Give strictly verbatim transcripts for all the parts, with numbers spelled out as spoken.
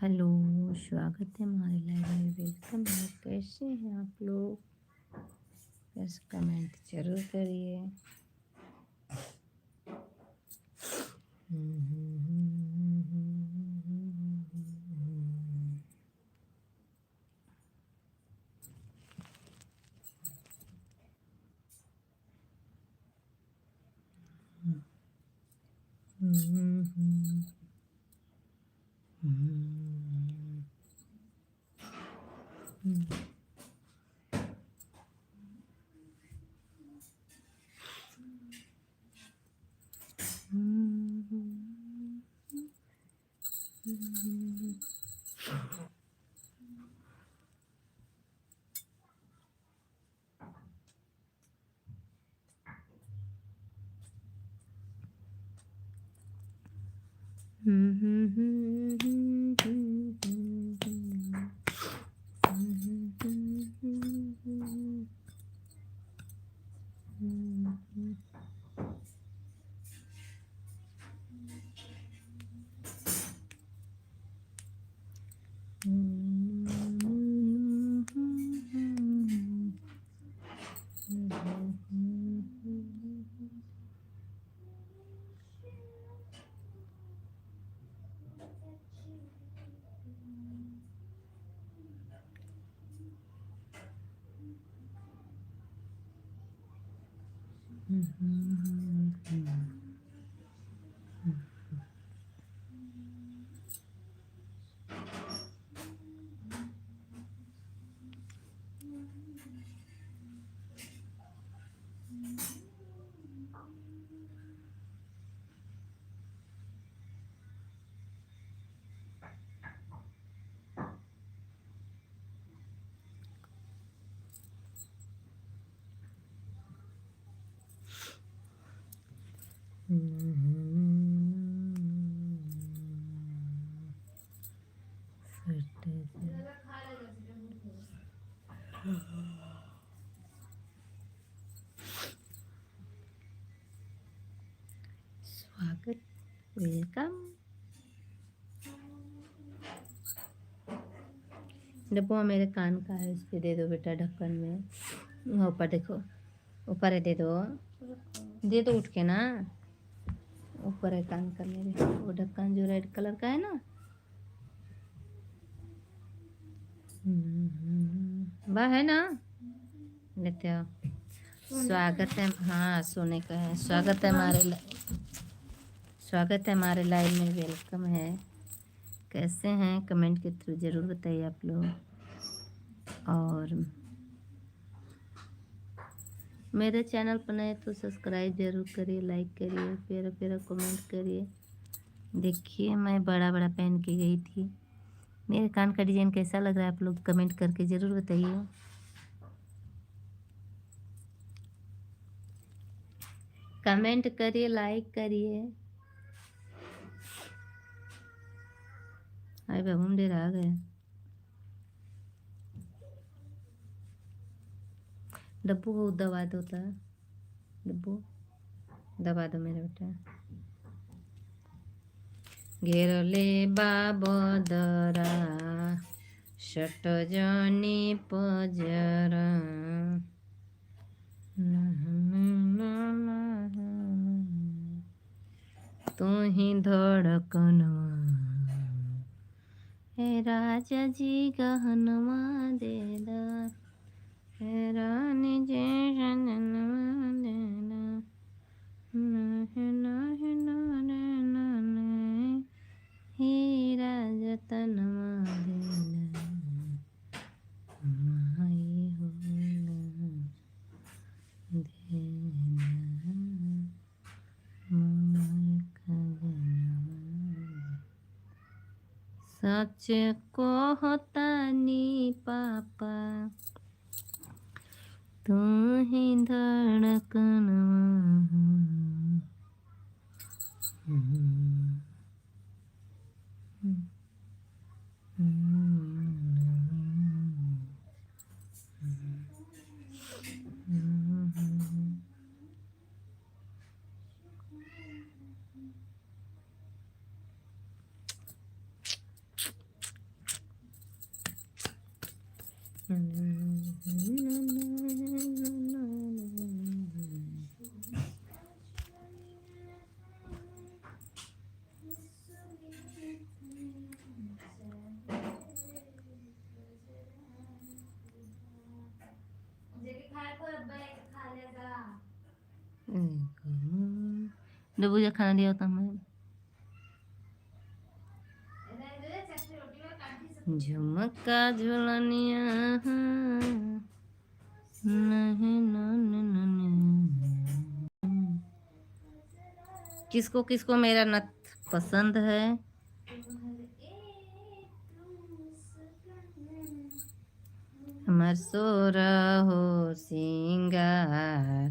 हेलो, स्वागत है हमारे लाइव में, वेलकम है। कैसे हैं आप लोग? बस कमेंट जरूर करिए। स्वागत, वेलकम। डब्बो, मेरे कान का है, इस पे दे दो बेटा ढक्कन में। वहाँ ऊपर देखो, ऊपर है, दे दो, दे दो उठ के ना। ऊपर है कान का मेरे, वो ढक्कन जो रेड कलर का है ना। हम्म, बा है ना? लेते आओ। स्वागत है, हाँ, सोने का है। स्वागत है हमारे ला-, स्वागत है हमारे लाइव में, वेलकम है। कैसे हैं, कमेंट के थ्रू जरूर बताइए आप लोग। और मेरे चैनल पर नए तो सब्सक्राइब जरूर करिए, लाइक करिए, प्यारा प्यारा कमेंट करिए। देखिए, मैं बड़ा बड़ा पहन के गई थी। मेरे कान का डिजाइन कैसा लग रहा है, आप लोग कमेंट करके जरूर बताइए। कमेंट करिए, लाइक करिए। अरे बाबू, हम डेरा गए। डब्बू को दबा दो तो, डब्बू दबा दो मेरा बेटा। घेरले बा बदरा, सट जनी पजरा। तू ही धड़कनवा, हे राजा जी गहनवा दे दा, हे रानी जी सजनवा दे दा। नहीं, नहीं, नहीं, नहीं, हीरा जतनवा देना, माई हो ना देना, मोर खजनवा। सच कहतानी पापा, तू ही धड़कनवा। भुजिया खाना दिया होता हमें। झुमका झुलनिया। नहीं, नहीं, नहीं, नहीं। किसको किसको मेरा नथ पसंद है? हमार सोरहो सिंगार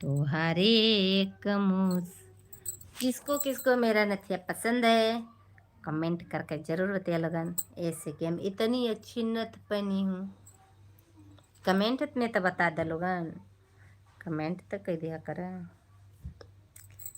तोहारे एक मुस। किसको किसको मेरा नथिया पसंद है, comment करके जरूर बताइए लोगन। ऐसे कि हम इतनी अच्छी नथ पहनी हूँ। Comment में तो बता दे लोगन, comment तो कर दिया करा।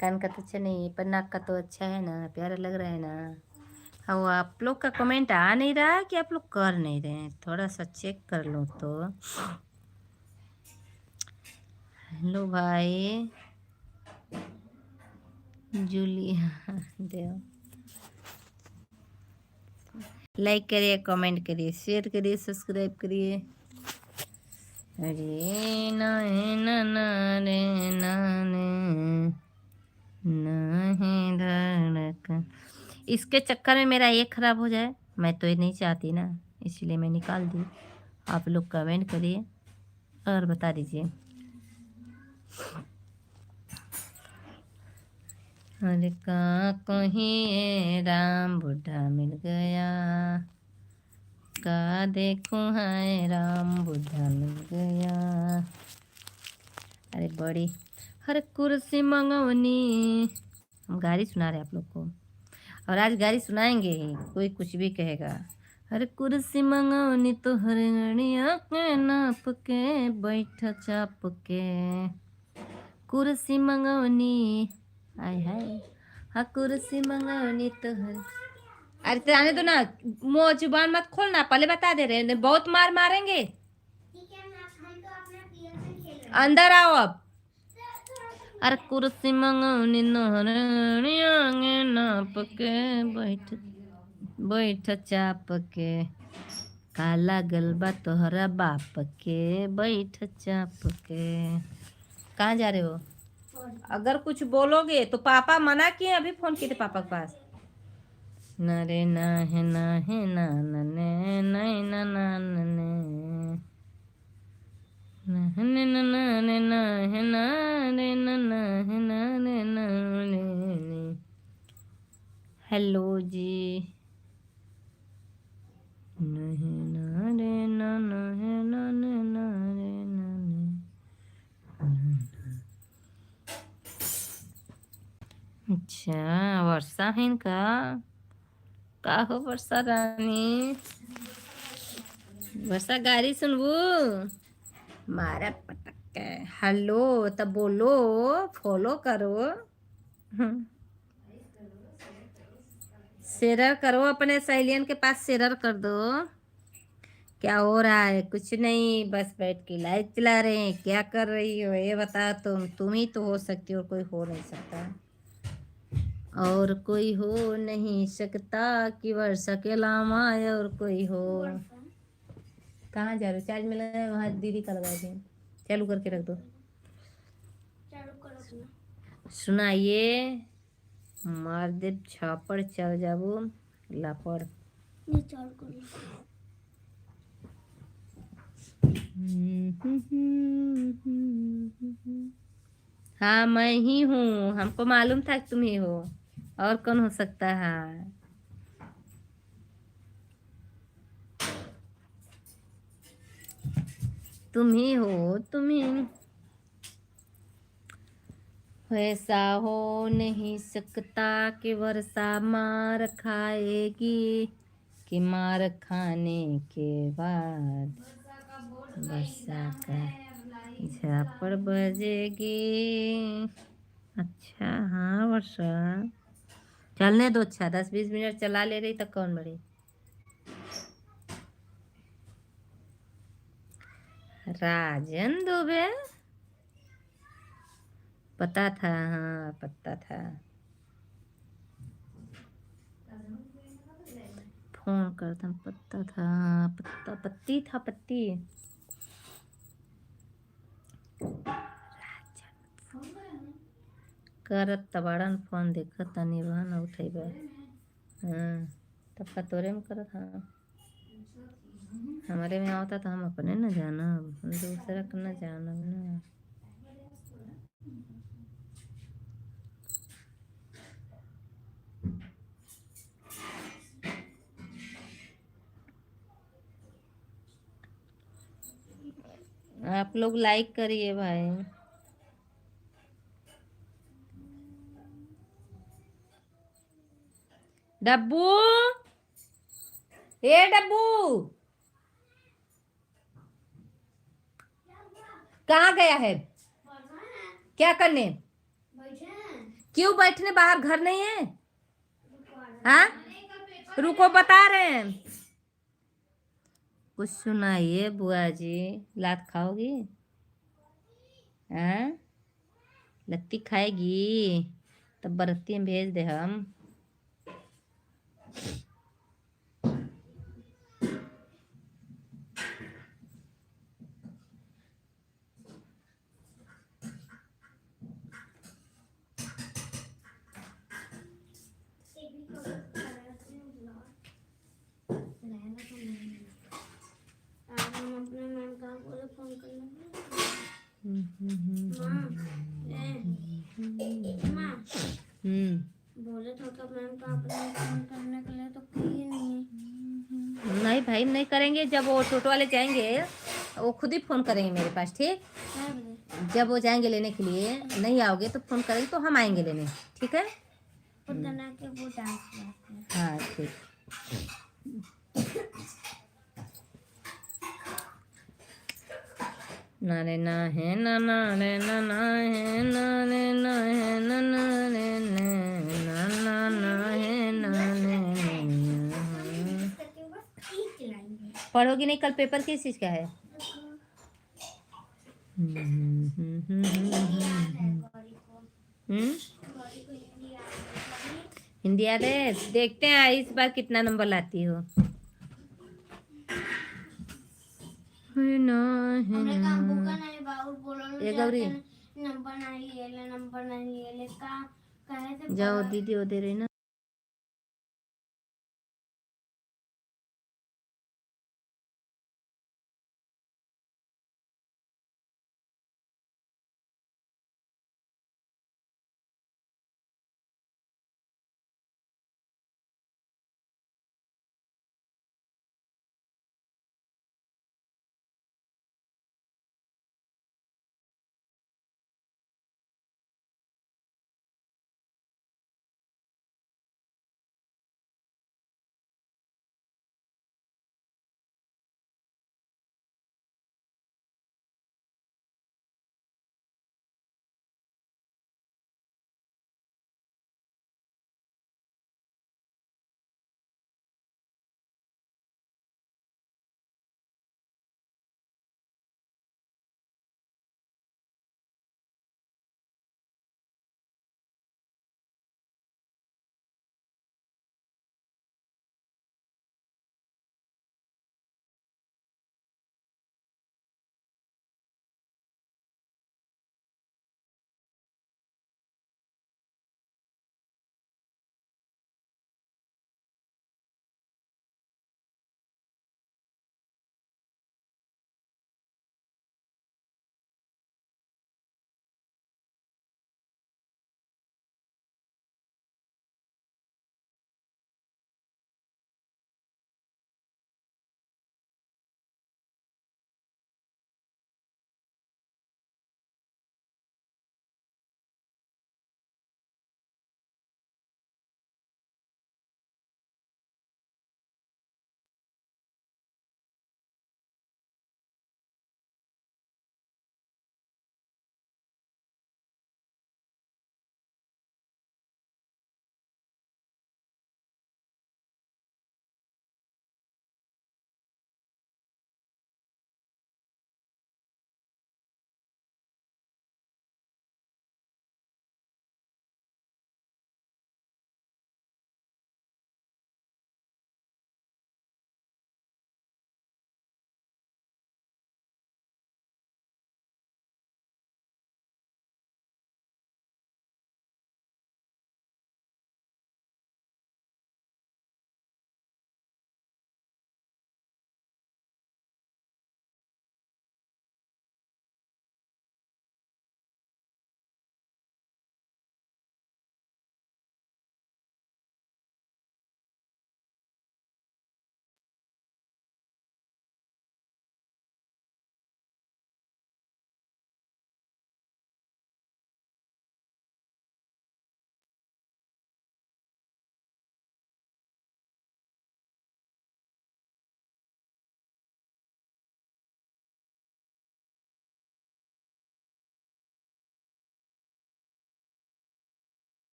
कान का तो अच्छा नहीं है, पर नाक का तो अच्छा है ना, प्यारा लग रहा है ना। हाँ, वो आप लोग का comment आ नहीं रहा कि आप लोग कर नहीं रहे हैं, थोड़ा सा check कर लो तो। Hello भाई जूलिया देव, like करिए, comment करिए, share करिए, subscribe करिए। अरे ना है ना ना रे ना ने, ना है धड़कन। इसके चक्कर में मेरा ये खराब हो जाए, मैं तो ये नहीं चाहती ना, इसलिए मैं निकाल दी। आप लोग comment करिए और बता दीजिए। अरे का कहीं ए राम बुढ़ा मिल गया, का देखूं हाय राम बुढ़ा मिल गया। अरे बड़ी हर कुर्सी मंगवनी, हम गारी सुना रहे आप लोग को, और आज गारी सुनाएंगे ही, कोई कुछ भी कहेगा। हर कुर्सी मंगवनी तोहर गणिया के नाप के, बैठ चाप के। कुर्सी मंगवनी, आय हाय, हाँ कुर्सी मंगवनी तोहर। अरे तो आने दो ना, मुंह जुबान मत खोलना, पहले बता दे रहे हैं, बहुत मार मारेंगे। अंदर आओ अब। अरे कुर्सी मंगवनी नहरनिया के नाप के, बैठ बैठ चाप के, का लागल बा तोहरा बाप के, बैठ चाप के। कहाँ जा रहे हो? अगर कुछ बोलोगे तो पापा मना किए, अभी फोन किए थे पापा के पास। ना रे ना है ना है ना नने नहीं ना ना नने। ना है ना ना रे ना है ना रे ना ना है ना रे ना रे ने। हेलो जी। नहीं ना रे ना, नहीं ना रे ना रे ना रे। अच्छा, वर्षा है इनका। का हो वर्षा रानी? वर्षा गारी सुनबू? मारा पटक के। हेलो, तब बोलो, follow करो। हम्म। Share करो, अपने सहेलियन के पास share कर दो। क्या हो रहा है? कुछ नहीं, बस बैठ के live चला रहे हैं। क्या कर रही हो ये बताओ तुम, तुम ही तो हो सकती हो, कोई हो नहीं सकता, और कोई हो नहीं सकता कि वर्षा के अलावा और कोई हो। कहाँ जा रहे हो? Charge में लगा है, वहाँ दीदी का लगा दें, चालू करके रख दो। सुनाइए। मार देब झापड़, चल जाबू लापड़। ये चालू कर लो। हाँ, मैं ही हूँ, हमको मालूम था कि तुम ही हो, और कौन हो सकता है? तुम ही हो, तुम ही। ऐसा हो नहीं सकता कि वर्षा मार खाएगी, कि मार खाने के बाद वर्षा का झापड़ बजेगी। अच्छा, हाँ वर्षा, चलने दो। अच्छा, दस बीस मिनट चला ले रही तो कौन बड़ी? राजन दुबे, पता था, हाँ, पता था। फोन करता, पता था, हाँ, पत्ता, पत्ती था, पत्ती। राजन। करत त बाड़न फोन, देखत तनी बहन उठैबे। हाँ, तब का तोरे में करत, हाँ। हमरे में आवता त हम अपने न जानब, हम दूसरा के न जानब ना। आप लोग like करिए भाई। डब्बू, ए डब्बू, कहाँ गया है? क्या करने? क्यों बैठने? बाहर घर नहीं है? हाँ, रुको, बता रहे हैं। कुछ सुनाइए बुआ जी, लात खाओगी? हाँ, लत्ती खाएगी तब बरती में भेज दे हम। आज हम अपने मैम का बोले फोन करने के लिए। हम्म, हम्म, हम्म, माँ, ए, माँ, हम्म। बोले तो कब मैम का अपने फोन करने के लिए तो की ही नहीं। नहीं भाई, नहीं करेंगे। जब वो छोटे वाले जाएंगे, वो खुद ही फोन करेंगे मेरे पास, ठीक? कै बजे? जब वो जाएंगे लेने के लिए, नहीं आओगे तो फोन करेंगे, तो हम आएंगे लेने, ठीक है? वो तना के वो डांस क्लास में। हाँ, ठीक। ना रे ना है ना, ना रे ना ना है, ना रे ना है ना, ना रे ना, ना, ना, ना है, ना रे ना। पढ़ोगी नहीं, कल पेपर किस चीज का है? हम्म? हिंदी याद है? देखते हैं इस बार कितना नंबर लाती हो। है ना, है हमरे ना। काम बुका नहीं बा, उ बोलल ए गौरी। जाते हैं, नंबर नहीं लिए ले, नंबर नहीं लिए ले, का, काहे से जाओ पढ़ा? दीदी, वो दे रही ना।